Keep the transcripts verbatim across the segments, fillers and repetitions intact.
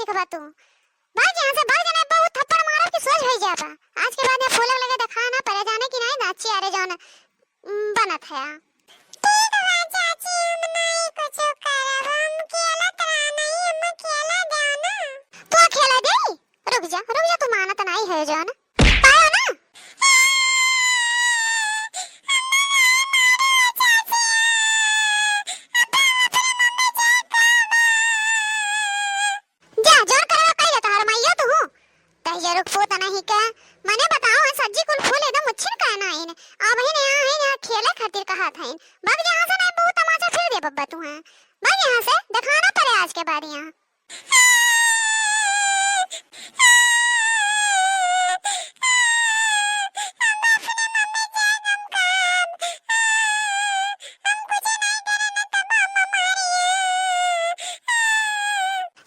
ठीक बा तू। भाग यहाँ से, भाग जाना, बहुत थप्पड़ मारब कि सोझ होइ जाबा। आज के बाद यहाँ फूल लगे देखा ना पड़े, जाने कि नहीं नाची अरे जौन, उम, बनत है। ठीक बा चाची, हम नहीं कुछ करब, हम खेलत रहा नहीं, हम खेला जाओ ना। तू खेला दे? रुक जा, रुक जा, तू मानत नहीं है जौन। पायो ना? जा, जोर करवा कइले तोहर माइयो तू हूँ। तहिया रुक पोत नहीं के। मने बताओ, है सज्जी कुल फूल एकदम उच्छिन काहे ना आइन? अब ही ने यहाँ है, यहाँ खेले खातिर कहत हइन। भाग जा यहाँ से, नहीं बहुत तमाचा फिर दे बब्बा तू हैं। भाग यहाँ से, दिखाना पड़े आज के बाद यहाँ।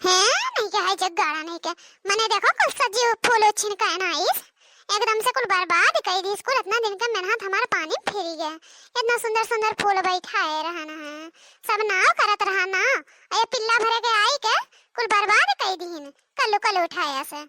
हैं, नहीं के है जग गाड़ा नहीं के। मने देखो कुल सज्जी फूल उच्छिन काहे ना आइस। एकदम से कुल बर्बाद कइ दीस। कुल इतना दिन के मेहनत हमार पानी में फिरी गए। इतना सुंदर सुंदर फूल बैठाए रहन हैं, सब नाव करत रहन ना, ये पिल्ला भरे के आई के कुल बर्बाद कइ दीन। कल्लू कल्लू उठाया से।